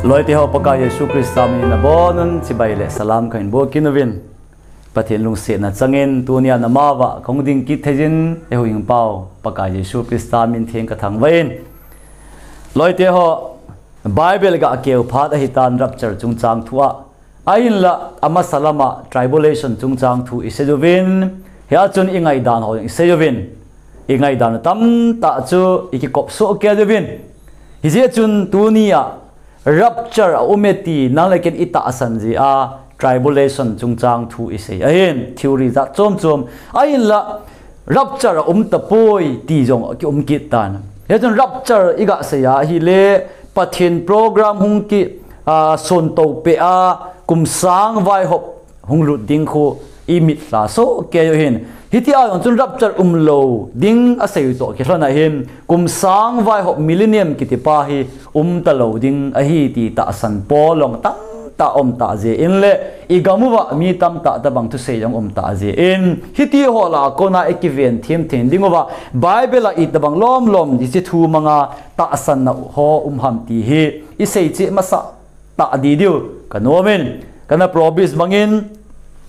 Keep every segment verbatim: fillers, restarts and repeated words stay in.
Loite ho, Pakai Jesu Christa min in nabonun chibai le salam kahin bol kit uvin. Pathen lungsetna changin tunia namava kahung ding kit thei jin, eihuhhingpau Pakai Jesu Christa min theng kathangvah in. Loite ho, Bible ga keu phat ahitan rapture chungchang thu a. Ahinla, amasa lama tribulation chungchang thu isei uvin, hia chun ingaidan ho isei uvin, ingaidan tamtah chu ikikop soh kei uvin. Hijeh chun tunia rapture aume ti nang le ken itahsan jia tribulation chungchang thu isei ahin, theory jat chom chom. Ahinla, rapture aum tapoi ti jong kium kit tan. Hia chun rapture iga sei ahile, Pathen program hung ki, a, sonto peh a, kum sang vaihop hung lut ding khu imit lha soh kei uhin. Hitia jong chun rapture umlou ding asei toh kilhon ahin, kum sang vaihop millennium kitipa hi umtalou ding ahi ti tahsan polong tamtah umtah jeh in le, igam uva mi tamtah tabang thusei jong umtah jeh in, hiti ho lah a kona ikiven thim thim ding uva, Bible a itobang lom lom hiche thu manga tahsanna ho um ham ti hi isei cheh masa tah di diu kanom in, kana promise bangin,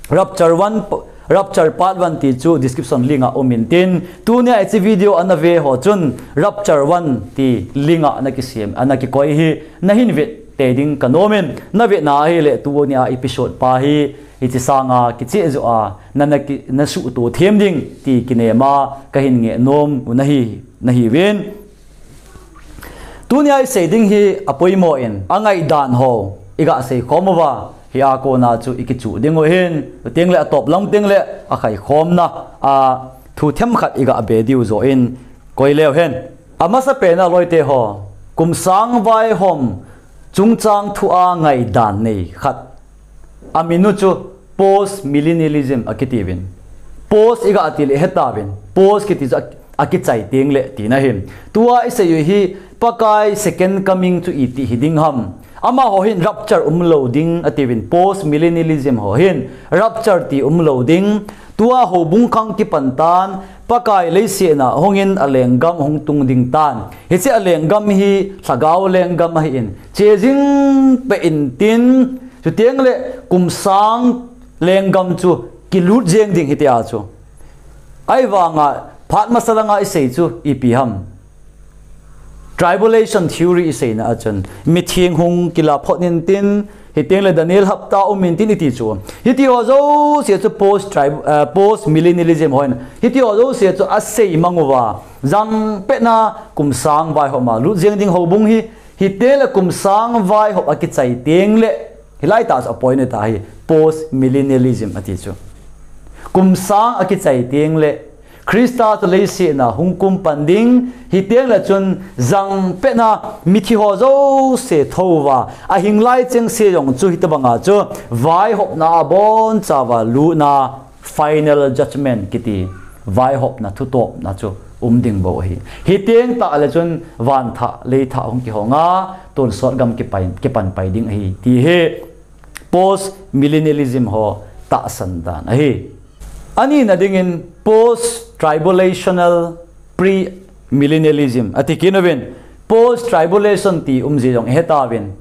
rapture one, rapture part one ti chu description link a um intin, tunia hiche video ana ve ho chun rapture one ti link a ana kisem, ana kikoi hi nahin vet tei ding kanom in, navet na ahile tunia episode pa hi hiche sanga kicheh joh a nana ki, nasuhto thim ding ti kinema kahin ngeh nom u nahi, nahiuvin. Tunia isei ding hi apoimo in, angaidan ho iga sei khom uva, hia kona chu ikichuh ding uhin, chuteng le atop lang teng le akhaikhomna a thu themkhat iga be diu joh in koi leu hen. Amasapen a loite ho, kum sang vaihom chungchang thu a ngaidan nei khat, amin u chu post millennialism akitiuvin. Post iga ti le hetauvin, post kiti chu a, akichai teng le tina ahi. Tua isei u hi Pakai second coming chu iti hiding ham? Amaho hin rapture umlou ding atiuvin, post millennialism ho hin rapture ti umlou ding. Tua houbung khang kipan tan, Pakai leiset a hungin alenggam hung tung ding tan. Hiche alenggam hi lhagao lenggam ahin, che jing peh intin, chuteng le kum sang lenggam chu kilut jeng ding hitia chu. Ahivanga phat masa langa isei chu ipi ham? Tribulation theory iseina a chun, mitheng hung kila phot intin, hiteng le Daniel hapta um intin iti chu. Hiti ho jouse chu post tribe, eh, post millennialism hoin. Hiti ho jouse chu asei mang uva, jangpetna kum sang vaihop a lut jeng ding houbung hi, hiteng le kum sang vaihop akichai teng le, hilai tah chu apoimo tah hi, post millennialism ati chu. Kum sang akichai teng le, Christa chu leiset a hung kum pan ding, hiteng le chun jangpetna mithi ho jouse thouva, ahing lai chengse jong chu hitobanga chu vaihopna abonchauva lutna, final judgment kiti, vaihopna thutopna chu um ding bou ahi. Hiteng tah le chun van thah, lei thah hung kihong a, tonsot gam kipai, kipan pai ding ahi, ti hi post millennialism ho tahsan dan ahi. Anina dingin post tribulational pre millennialism ati kit uvin, post tribulation ti um ji jong ihetauvin,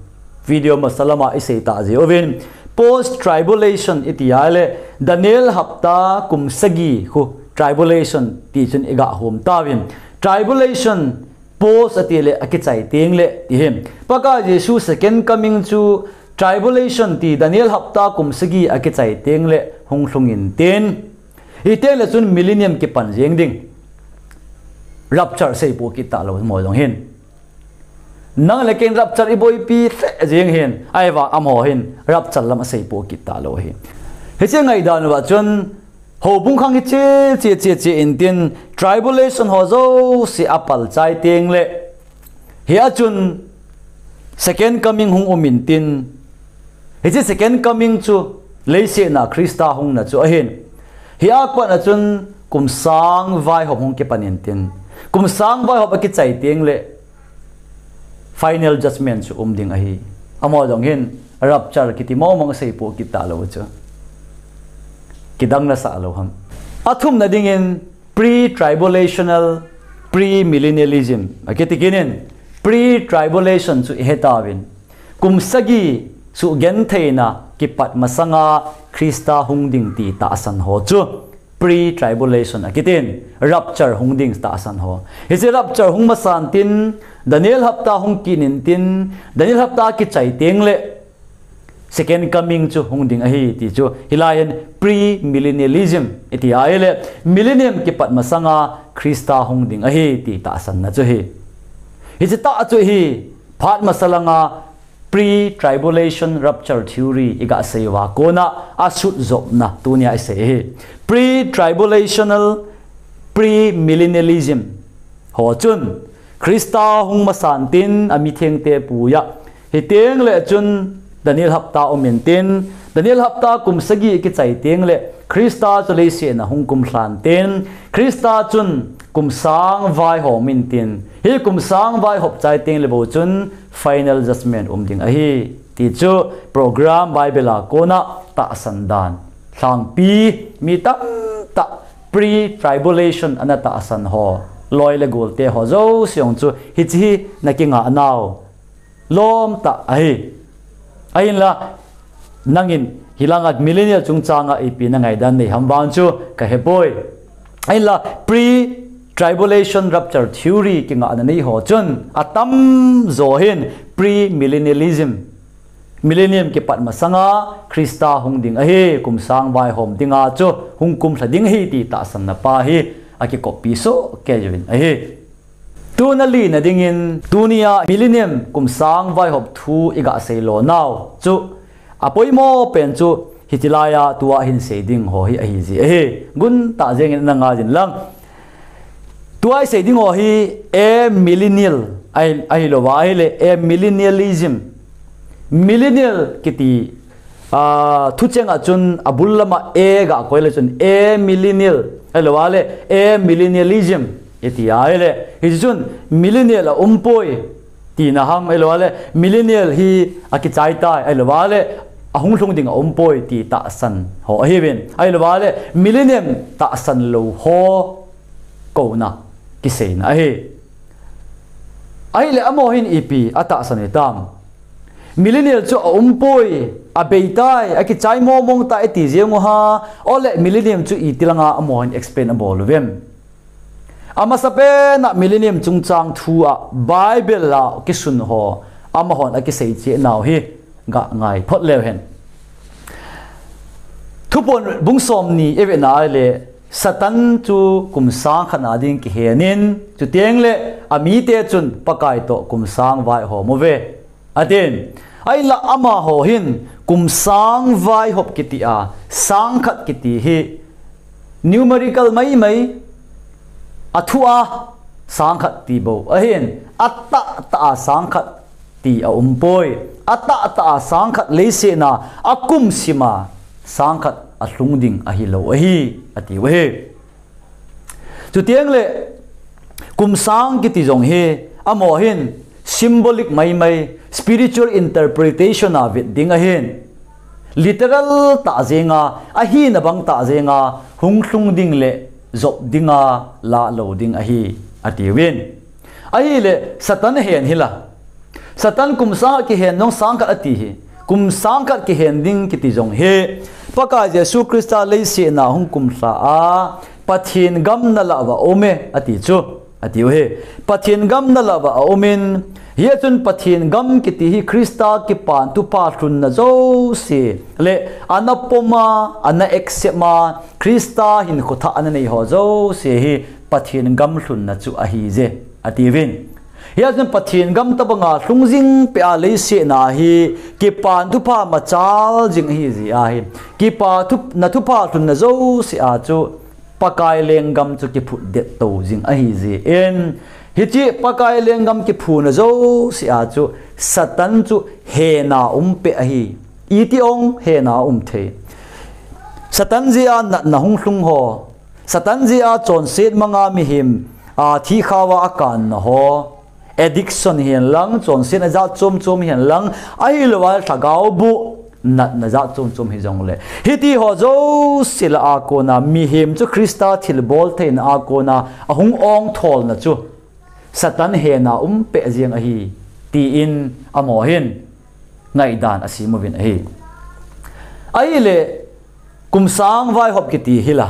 video masa lama isei tah ji uvin, post tribulation iti ahile Daniel hapta kum sagi khu tribulation ti chun iga hom tauvin. Tribulation post ati le akichai teng le ti hi. Pakai Jesu second coming chu tribulation ti Daniel hapta kum sagi akichai teng le hung lhung intin, hiteng le chun millennium kipan jeng ding. Rapture seipoh kit talou mo jong hin. Nang le ken rapture iboipi lheh jeng hin, ahivang amaho hin rapture lam aseipoh kit talou ahi. Hiche ngaidan uva chun, houbung khang hi che, che, che, che intin, tribulation ho jouse apal chai teng le, hia chun second coming hung um intin, hiche second coming chu leiset a Christa hungna chu ahin. Hia pat a chun kum sang vaihop hung kipan intin, kum sang vaihop akichai teng le final judgment chu um ding ahi. Amaho jong hin rapture kiti mong mong aseipoh kit talou chu. Kidang nasah lou ham? Athumna dingin pre-tribulational, premillennialism akiti kit in, pre-tribulation chu ihetauvin, Kum sagi sugentheina kipat masanga Krista hung ding ti tahsan ho chu pre-tribulation akitin, rapture hung ding tahsan ho. Hiche rapture hung masan tin, Daniel hapta hung kinin tin, Daniel hapta kichai teng le second coming chu hung ding ahi ti chu hilai hin pre-millennialism iti ahile, millennium kipat masanga Krista hung ding ahi ti tahsanna chu hi. Hiche tah chu hi phat masa langa pre-tribulation rapture theory iga seiuva kona asutzopna tunia isei hi. Pre-tribulational, pre-millennialism ho chun Krista hung masan tin amithengte puiya, hiteng le chun Daniel hapta umin tin, Daniel hapta kum sagi kichai teng le Krista chu leiset a hung kumlhan tin, Krista chun kum sang vaihom in tin, hi kum sang vaihop chai teng le bou chun final judgment um ding ahi ti chu program Bible a kona tahsan dan. Lhangpi mi tamtah pre-tribulation ana tahsan ho, loi le golte ho jouse jong chu hiche hi nakingah nau lom tah ahi. Ahinla, nangin hilanga millennial chungchanga ipi na ngaidan nei ham vang chu kahepoi. Ahinla, pre-tribulation rapture theory kingahna nei ho chun atamjo hin pre-millennialism, millennium kipat masanga Krista hung ding ahi, kum sang vaihom dinga chu hung kumlha ding ahi ti tahsanna pa hi akikoppi sohkei uvin ahi. Tuna lina dingin, tunia millennium kum sang vaihop thu iga seilo nau chu apoimo pen chu hitilaiya tua hin sei ding ho hi ahiji ahi. Guntah jengin ana ngaijin lang. Tua isei ding ho hi amillennial ahi, ahilouva ahile amillennialism. Millennial kiti, a, thucheng a chun abul lama a ga koi le chun amillennial, ahilouva le amillennialism iti ahile, hichun millennial aumpoi tina ham, ahilouva le millennial hi akichai tai, ahilouva le ahung lhung ding aumpoi ti tahsan ho ahiuvin, ahilouva le millennium tahsan lou ho kouna kiseina ahi. Ahile amaho hin ipi atahsan hitam? Millennial chu aumpoi, abeitai, akichai momong tai iti jeng uha, ole millennium chu itilanga amaho hin explain abol uvem? Amasapen a millennium chungchang thu a Bible a kisun ho amahon akisei cheh nau hi ga ngai phot leu hen. Thuphon bung somni ivet na ahile, Satan chu kum sang khat na ding kihen in, chuteng le amite chun Pakai toh kum sang vaihom uve atin. Ahinla amaho hin kum sang vaihop kiti a, sang khat kiti hi numerical maimai, athu a sang khat ti bou ahin, atahtah a sang khat ti aumpoi, atahtah a sang khat leiset a akum sima sang khat alhung ding ahilou ahi, atiuve. Chuteng le kum sang kiti jong hi amaho hin symbolic maimai, spiritual interpretation a vet ding ahin, literal tah jenga, ahina bang tah jenga hung lhung ding le jop dinga lah lou ding ahi, atiuvin. Ahile Satan hen hila, Satan kum sang kihen jong sang khat ati hi, kum sang khat kihen ding kiti jong hi Pakai Jesu Krista leiset a hung kumlha a, Pathen gam nalah uva aume ati chu, atiuve. Pathen gam nalah uva aumin, hia chun Pathen gam kiti hi Krista kipan thupha lhunna jouse le ana pom a, ana accept a, Krista hinkho thah ana nei ho jouse hi Pathen gam lhunna chu ahije, atiuvin. Hia chun Pathen gam tobanga lhung jing peh a leiset a hi kipan thupha machal jing ahijeh ahi, kipa thu, na thupha lhunna jouse a chu Pakai lenggam chu kiphut det to jing ahijeh in, hiche Pakai lenggam kiphuna jouse a chu Satan chu hena um peh ahi. Iti ong hena um thei? Satan jeh a natna hung lhung ho, Satan jeh a chonset manga mihem a thikhao a akanna ho, addiction hihen lang, chonsetna jat chom chom hihen lang, ahilouva lhagao boh natna jat chom chom hijongle, hiti ho jouse lah a kona mihem chu Krista thilbol theina a kona ahung ongtholna chu Satan hena um peh jeng ahi, tin amaho hin ngaidan asem uvin ahi. Ahile, kum sang vaihop kiti hi la,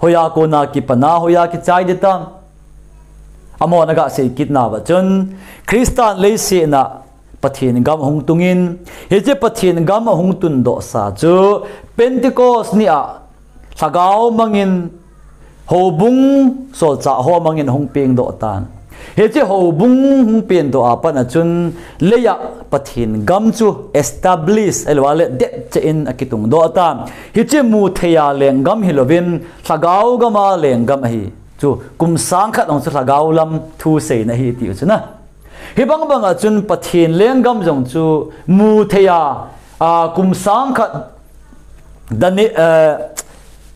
hoiya kona kipan a, hoiya kichai ding ham? Amahon aga sei kit nauva chun, Christan leiset a Pathen gam ahung tungin, hiche Pathen gam ahung tundoh sa chu Pentecost ni a Lhagao mangin houbung solchah ho mangin ahung pengdoh tan. Hiche houbung hung pengdoh a pat a chun leiya Pathen gam chu establish, ahilouleh detcheh in akitungdoh tan. Hiche mutheiya lenggam hilouvin Lhagao gam a lenggam ahi. Chu kum sang khat jong chu Lhagao lam thu seina ahi tiu chu na. Hibang banga chun Pathen lenggam jong chu mutheiya, a, kum sang khat Dani-, eh,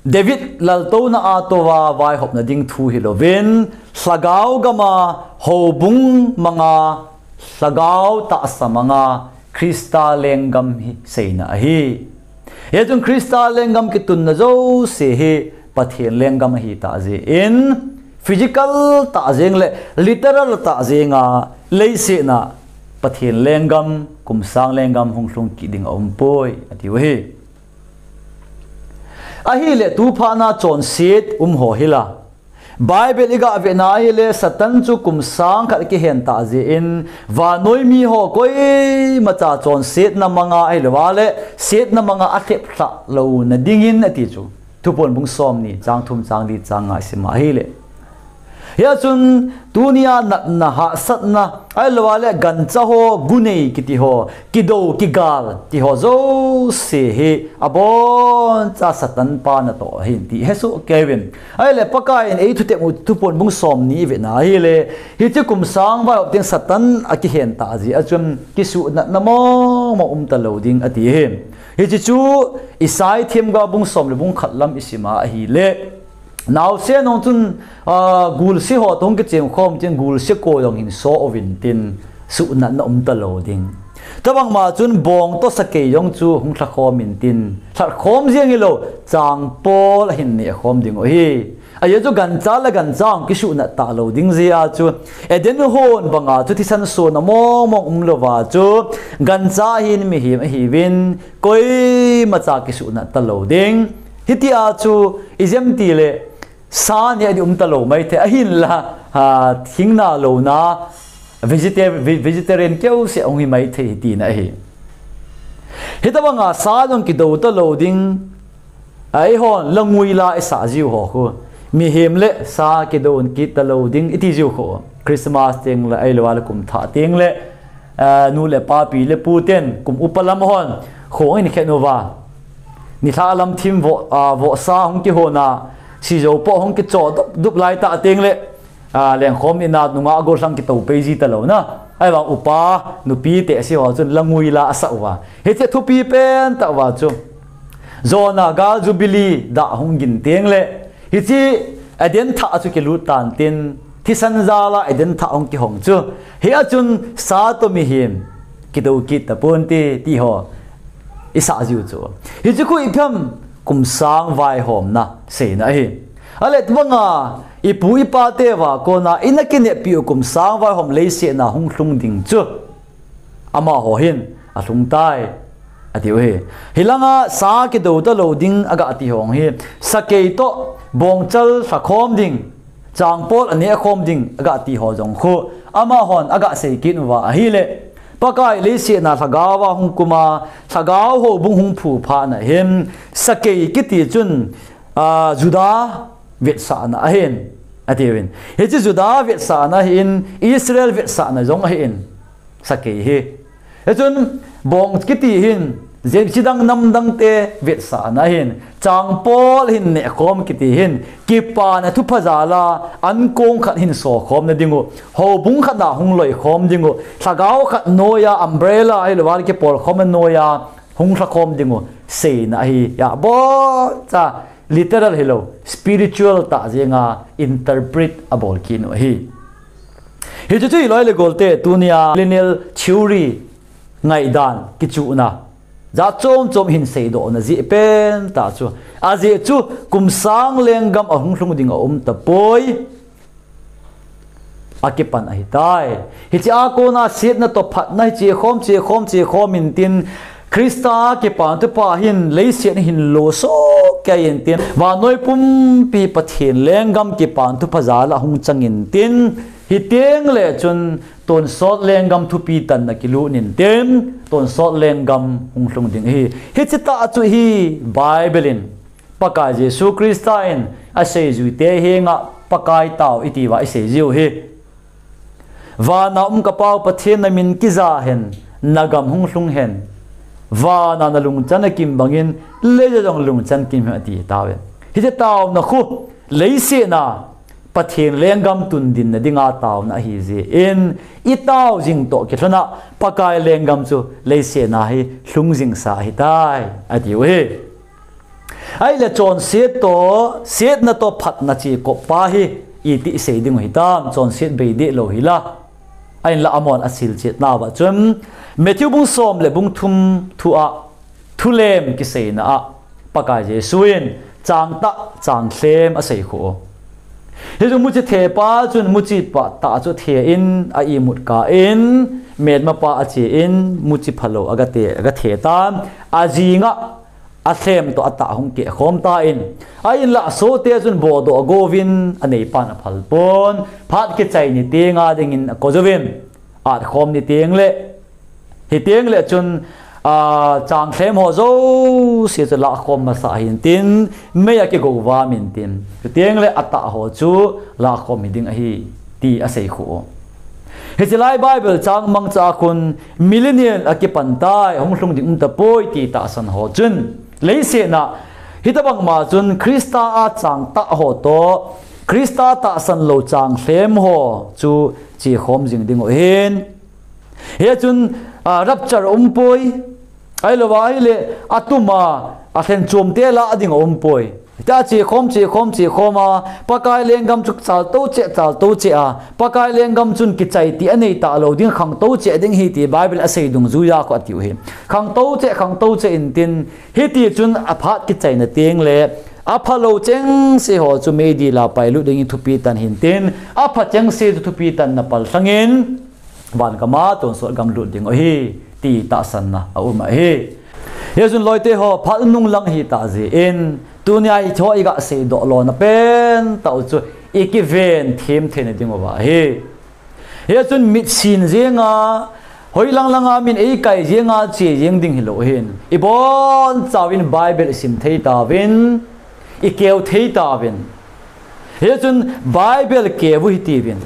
David laltouna a touva vaihopna ding thu hilouvin, Lhagao gam a houbung manga, Lhagao tahsa manga, Christa lenggam hi seina ahi. Hichun Christa lenggam kitunna jouse hi Pathen lenggam ahi tah jeh in, physical tah jeng le literal tah jenga leiset a Pathen lenggam, kum sang lenggam hung lhung kit ding aumpoi, atiu ahi. Ahile tuphat a chonset um ho hi la, Bible iga vetna ahile Satan chu kum sang khat kihen tah jeh in, vannoi mi ho koimacha chonsetna manga ahilouleh setna manga alhep lhah louna dingin ati chu. Thuphon bung somni, chang thum, chang li, chang nga isim a ahile. Hichun tunia natna, hahsatna, ahilouleh gancha ho, gunei kiti ho, kidou, kigal ti ho jouse hi aboncha Satan pa natoh ahin ti hesoh kei uvin. Ahile Pakai in eithutep u Thuphon bung somni ivetna ahile, hiche kum sang vaihop teng Satan akihen tah jeh a chun kisuhnatna mong mong um talou ding ati ahi. Hiche chu Isai themgao bung som le bung khat lam isim a ahile, naosen jong chun, a, gulse ho toh hung kicheng khom tin gulse koi jong hin so uvin tin suhnatna um talou ding. Tobang ma chun bong toh sakei jong chu hung lhakhom in tin lhakhom jeng hilou, changpol ahin neh khom ding u ahi. Ajeh chu gancha le gancha hung kisuhnat talou ding jeh a chu Eden hon banga chu thisan sona mong mong umlouva chu gancha hin mihem ahiuvin koimacha kisuhnat talou ding. Hitia chu ijemtile sa neh ding um talou maithei ahinla, ha, thingna louna vegetar-, ve-, vegetarian keuseh hung hi maithei tina ahi. Hitobanga sa jong kidou talou ding, eihon langui la isah jiu ho khu. Mihem le sa kidou kit talou ding iti jiu khu. Christmas teng le ahilouleh kumthah teng le, a, nu le pa, pi le pu ten kum upa lam hon khong in khen uva. Nilhah lam thim vo, a, vohsa hung kihona, sijou po hung kicho dup, dup lai tah teng le, a, lengkhom in a nungah gollhang kitou pei ji talou na. Ahivang upa, nupi te si ho chun langui la asah uva. Hiche thupi pen tah uva chu. Jona gal Jubilee dah hung gin teng le, hiche Eden thah a chu kilut tan tin, thisan jal a Eden thah hung kihong chu. Hia chun sa toh mihem kidou kit tapon te, ti ho isah jiu chu. Hiche khu ipi ham, kum sang vaihomna seina ahi. Ahile tobanga ipu ipa te va kona ina kineppi u kum sang vaihom leiset a hung lhung ding chu amaho hin alhung tai, atiu ahi. Hilanga sa kidou talou ding aga ti ho hi, sakei toh bongchal lhakhom ding, changpol aneh khom ding aga ti ho jong khu amahon aga sei kit uva ahile, Pakai leiset a Lhagao a hung kum a, Lhagao houbung hung phu phat na hin, sakei kiti chun, a, Juda vetsahna ahin, atiuvin. Hiche Juda vetsahna ahin, Israel vetsahna jong ahin, sakei hi. Hichun bong kiti hin, jen chidang namdang te vetsahna ahin, changpol hin neh khom kiti hin, kipana thupha jal a, ankong khat hin so khom na ding u, houbung khat a hung loi khom ding u, lhagao khat noi a umbrella ahilouleh kipol khom a noi a, hung lhakhom ding u, seina ahi, aboncha literal hilou, spiritual tah jenga interpret abol kit u ahi. Hichu chu iloi le golte tunia millennial theory ngaidan kichuhna jat chom chom hin seidohna jeh pen tah chu. Ajeh chu kum sang lenggam ahung lhung ding aum tapoi. akipan ahitai. Hiche a kona setna toh phatna hi chekhom, chekhom, chekhom intin, Christa a kipan thupha hin leiset hin lo soh kei intin, vannoi pumpi Pathen lenggam kipan thupha jal a hung chang intin, hiteng le chun tonsot lenggam thupi tanna kilut intin, tonsot lenggam hung lhung ding ahi. Hiche tah chu hi Bible in, Pakai Jesu Christa in aseijuite henga Pakai tao iti uva iseijiu hi. Vana um ka Pau Pathen, na min kija hen, na gam hung lhung hen. Vana na lungchan akim bangin, leiya jong lungchan kim hen ati tauve. Hiche taona khu, leiset a Pathen lenggam tun dinna dinga taona ahi jeh in, i tao jing toh kilhona Pakai lenggam chu leiset a hi lhung jingsa ahitai, ati uhi. Ahile chonset toh, setna toh phatna chekop pa hi iti isei ding u hitam, chonset bei deh lou hila. Ahinla amahon asilchet nauva chun, Matthew bung som le bung thum thu a, thulem kiseina a, Pakai Jesu in chang tah, chang lhem asei khu. Hichu muchi the pa chun muchi pa tah chu the in a imut kah in, melma pa ache in, muchi phalou aga te, aga the tan, ajing a, alhem toh atah hung kehkhom tan, ahinla sohte chun bodoh agouvin, aneipan aphal pon, phat kichai ni tenga dingin akojouvin, atkhom ni teng le, hiteng le chun, a, chang lhem ho jouse chu lahkhom masa hintin, mei a kigouvam intin, chuteng le atah ho chu lahkhom hi ding ahi, ti asei khu. Hiche lai Bible chang mangcha a khun millennial akipan tai, hung lhung ding um tapoi ti tahsan ho chun, leiset a hitobang ma chun Christa a chang tah ho toh, Christa tahsan lou chang lhem ho chu chekhom jing ding u ahin. Hichun, a, rapture umpoi. Ahilouva ahile, atuma, alhen chomte lah ding aumpoi. Tia chekhom, chekhom, chekhom a, Pakai lenggam chu chaltou cheh, chaltou cheh a, Pakai lenggam chun kichai ti anei talou ding, khangtou cheh ding ahi ti Bible asei dungjuiya khu atiu hi. Khangtou cheh, khangtou cheh intin, hiti chun aphat kichaina teng le, aphalou chengse ho chu meidil a pailut dingin thupi tan hintin, apha chengse chu thupi tanna pal lhangin, van gam a tonsot gam lut ding u ahi, ti tahsanna aum ahi. Hichun loite ho, phat nung lang hitah jeh in, tunia hiche ho iga seidoh lona pen tah u chu ikiven them theina ding uva ahi. Hichun mitsin jenga, hoilang langa min eikai jenga che jeng ding hilou hin, ibonchauvin Bible isim thei tauvin, ikeu thei tauvin. Hichun Bible keu hitiuvin,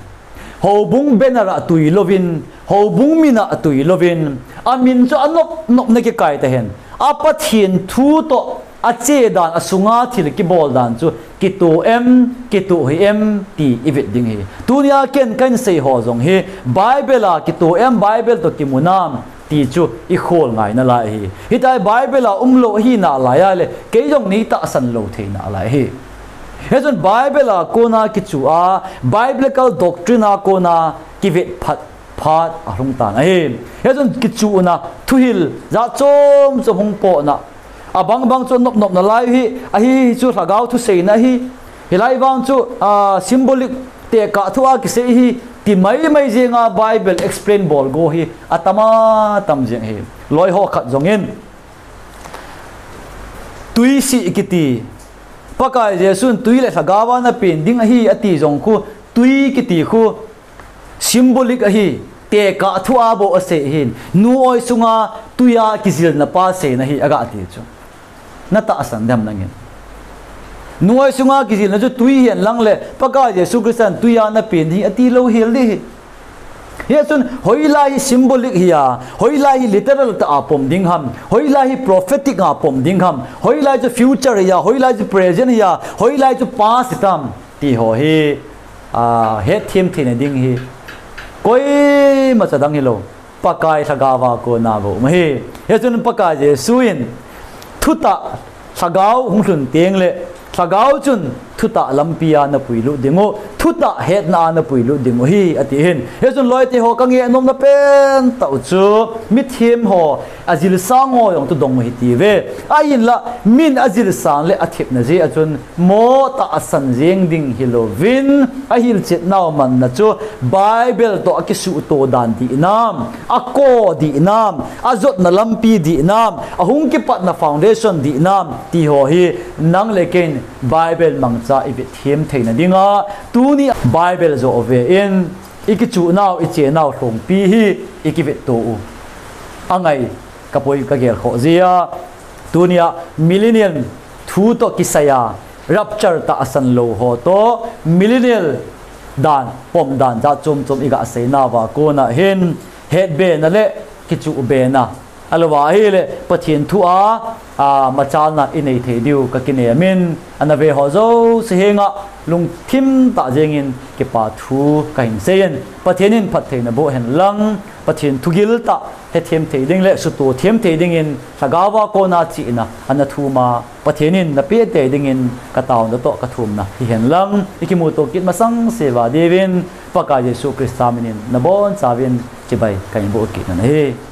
houbung banner a tui louvin, houbung min a tui louvin, amin chu anop nopna kikai tahen, a Pathen thu toh ache dan, asunga thil kibol dan chu kitoh em, kitoh hih em ti ivet ding ahi. Tunia ken kahin sei ho jong hi Bible a kitoh em, Bible toh kimu nam ti chu ikhol ngai nalai ahi. Hitia Bible a umlou ahi nalai a le, kei jong neitahsan lou thei nalai ahi. Hichun Bible a kona kichu a, biblical doctrine a kona kivet phat, phat ahung tan ahi. Hichun kichuna thuhil jat chom chom hung potna, abang bang chu nop nop nalai hi, ahi chu lhagao thuseina ahi. Hilai vang chu, a, symbolic tekah thu a kisei ahi, ti mai mai jenga Bible explain bol go hi atam a tam jeng ahi. Loi ho khat jongin, tui sih kiti, Pakai Jesun tui le lhagao a napen ding ahi ati jong khu, tui kiti khu symbolic ahi, tekah thu a bou asei ahin, nu oi sunga tui a kijilna pa seina ahi aga ti chu. Natahsan dem nangin. Nu oi sunga kijilna chu tui hihen lang le, Pakai Jesu Christan tui a napen ding ahi ati lou hel ding ahi. Hichun hoilai hi symbolic hi a, hoilai hi literal tah a pom ding ham, hoilai hi prophetic a pom ding ham, hoilai chu future hi a, hoilai chu present hi a, hoilai chu past hitam, ti ho hi, a, hetthem theina ding hi koima cha dang hilou, Pakai lhagao a kona bou um ahi. Hichun Pakai Jesu in thutah lhagao hung lhun teng le, lhagao chun thutah lampi a napui lut ding u, thutah hetna a napui lut ding u ahi, ati hin. Hichun loite ho, kangeh nomna pen tah u chu mithem ho ajilsang ho jong chu dong u hite ve. Ahinlah min ajilsang le athepna jeh a chun mo tahsan jeng ding hilouvin, ahilchetnau manna chu Bible toh akisuhto dan dihnam, ako dihnam, ajotna lampi dihnam, ahung kipatna foundation dihnam, ti ho hi nang le keiin Bible mangcha ivet them theina dinga, tuni Bible joh vein, ikichuhnau, ichenau lhongpi hi ikivetto u angai, kapoi kagelkhoh jeh a. Tunia millennial thu toh kisaiya, rapture tahsan lou ho toh millennial dan, pom dan jat chom chom igasei nauva kona hin, hetbena le kichuhbena, ahilouva ahile Pathen thu a, a, machalna inei thei diu kakinem in, ana ve ho jouse henga lungthim tah jengin kipa thu kahin seiyin, Pathen in phattheina boh hen lang, Pathen thugil tah hethem thei ding le suhto them thei dingin lhagaova kona chihna ana thum a, Pathen in napeh tei dingin kataona toh kathumna hihen lang, ikimuto kit masang sea diuvin Pakai Jesu Christa minin nabonchauvin chibai kahin boh kit nahi.